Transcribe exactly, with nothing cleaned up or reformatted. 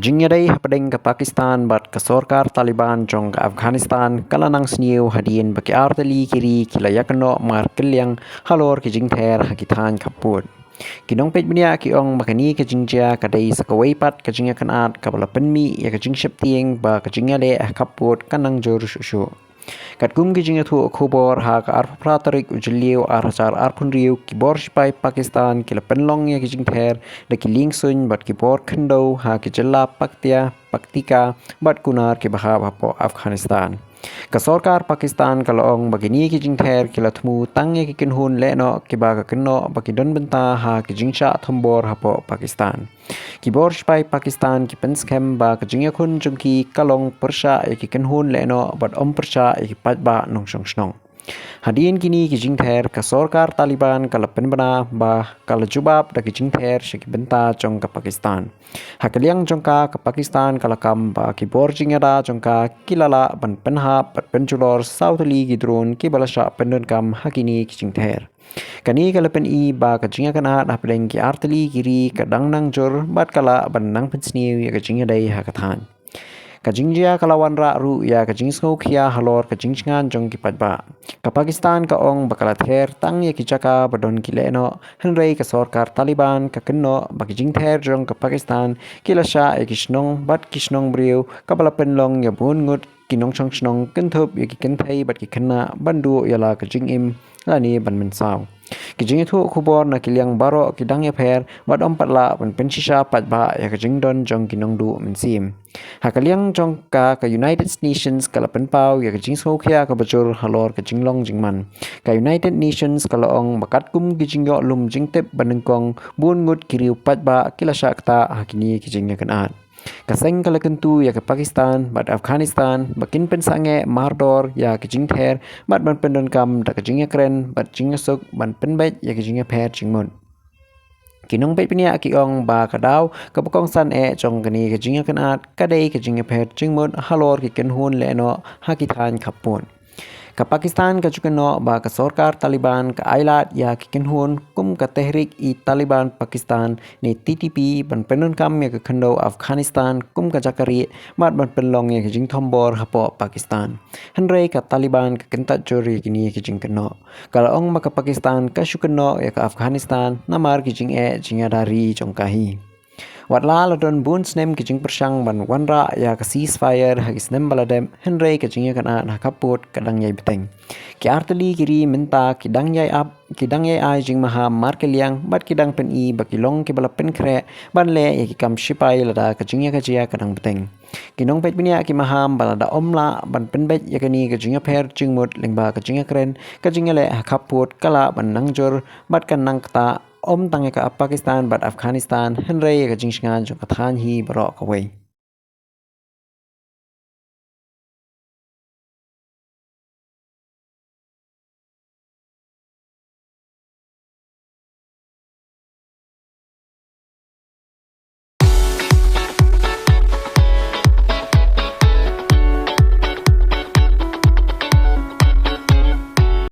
Jingïadei hapdeng ka Pakistan bad ka sorkar Taliban jong ka Afghanistan ka la nang sniew hadien ba ki artylli ki ri ki la ïakynnoh markylliang halor ki jingther ha ki thaiñ khappud. Ki nongpeit bniah ki ong ba kane ka jingjia ka dei sa kawei pat ka jingïakynad kaba la pynmih ïa ka jingsheptieng ba ka jingïaleh ha khappud kan nang jur shuh shuh. Katkum ki jingïathuh khubor, ha ka arphew phra tarik u Jylliew ar hajar arphew hynriew, ki bor shipai Pakistan ki la pynlong ïa ki jingther da ki liengsuiñ bad ki bor khyndew ha ki jylla Paktia, Paktika bad Kunar kiba hap hapoh Afghanistan. Ka sorkar Pakistan ka la ong ba kine ki jingther ki la thmu tang ïa ki kynhun lehnoh kiba ka kynnoh ba ki don bynta ha ki jingshah thombor hapoh Pakistan. Ki bor shipai Pakistan ki pynskhem ba ka jingïakhun jong ki ka long pyrshah ïa ki kynhun lehnoh bad ym pyrshah ïa ki paidbah nongshong shnong. Hadien kine ki jingther, ka sorkar Taliban ka la pynbna ba ka la jubab da ki jingther sha ki bynta jong ka Pakistan. Ha ka liang jong ka, ka Pakistan ka la kam ba ki bor jingïada jong ka ki la lah ban pynhap bad pynjulor saw tylli ki drone kiba la shah pyndonkam ha kine ki jingther. Kane ka la pyni ba ka jingïakynad hapdeng ki artylli ki ri ka dang nang jur bad ka lah ban nang pynsniew ïa ka jingïadei ha ka thaiñ. Ka jingjia ka la wanrah ruh ïa ka jingsngewkhia halor ka jingshngaiñ jong ki paidbah. Ka Pakistan ka ong ba ka la ther tang ïa ki jaka ba don ki lehnoh, hynrei ka sorkar Taliban ka kynnoh ba ki jingther jong ka Pakistan ki la shah ïa ki shnong bad ki shnong briew, kaba la pynlong ïa bun ngut ki nongshong shnong, kynthup ïa ki kynthei bad ki khynnah, ban duh ïa la ka jingim lane ban mynsaw. Ki jingïathuh khubor na ki liang baroh ki dang ïapher bad ym pat lah ban pynshisha paidbah ïa ka jingdon jong ki nongduh mynsiem. Ha ka liang jong ka, ka United Nations ka la pynpaw ïa ka jingsngewkhia kaba jur halor ka jinglong jingman. Ka United Nations ka la ong ba katkum ki jingïoh lum jingtip banyngkong, bun ngut ki riew paidbah ki la shah ktah ha kine ki jingïakynad. Ka seng ka la kyntu ïa ka Pakistan bad Afghanistan ba kin pynsangeh mardor ïa ki jingther bad ban pyndonkam da ka jingïakren bad jingïasuk ban pynbeit ïa ki jingïapher jingmut. Ki nongpeit bniah ki ong ba ka daw kaba kongsan eh jong kane ka jingïakynad ka dei ka jingïapher jingmut halor ki kynhun lehnoh ha ki thaiñ khappud. Ka Pakistan ka ju kynnoh ba ka sorkar Taliban ka ailad ïa ki kynhun kum ka Tehrik-i-Taliban Pakistan ne T T P ban pyndonkam ïa ka khyndew Afghanistan kum ka jaka rieh bad ban pynlong ïa ka jingthombor hapoh Pakistan. Hynrei ka Taliban ka kyntait jur ïa kine ki jingkynnoh. Ka la ong ba ka Pakistan ka shu kynnoh ïa ka Afghanistan namar ki jingeh jingïada ri jong ka hi. Wat la la don bun snem ki jingpyrshang ban wanrah ïa ka ceasefire ha ki snem ba la dep, hynrei ka jingïakynad ha khappud ka dang ïai bteng. Ki artylli ki ri mynta ki dang ïai ap, ki dang ïai ai jingmaham markylliang bad ki dang pyni ba ki long kiba la pynkhreh ban leh ïa ki kam shipai lada ka jingïakajia ka dang bteng. Ki nongpeit bniah ki maham ba lada ym lah ban pynbeit ïa kane ka jingïapher jingmut lyngba ka jingïakren, ka jingïaleh ha khappud ka lah ban nang jur bad kan nang ktah ym tang ïa ka Pakistan bad Afghanistan, hynrei ïa ka jingshngaiñ jong ka thaiñ hi baroh kawei.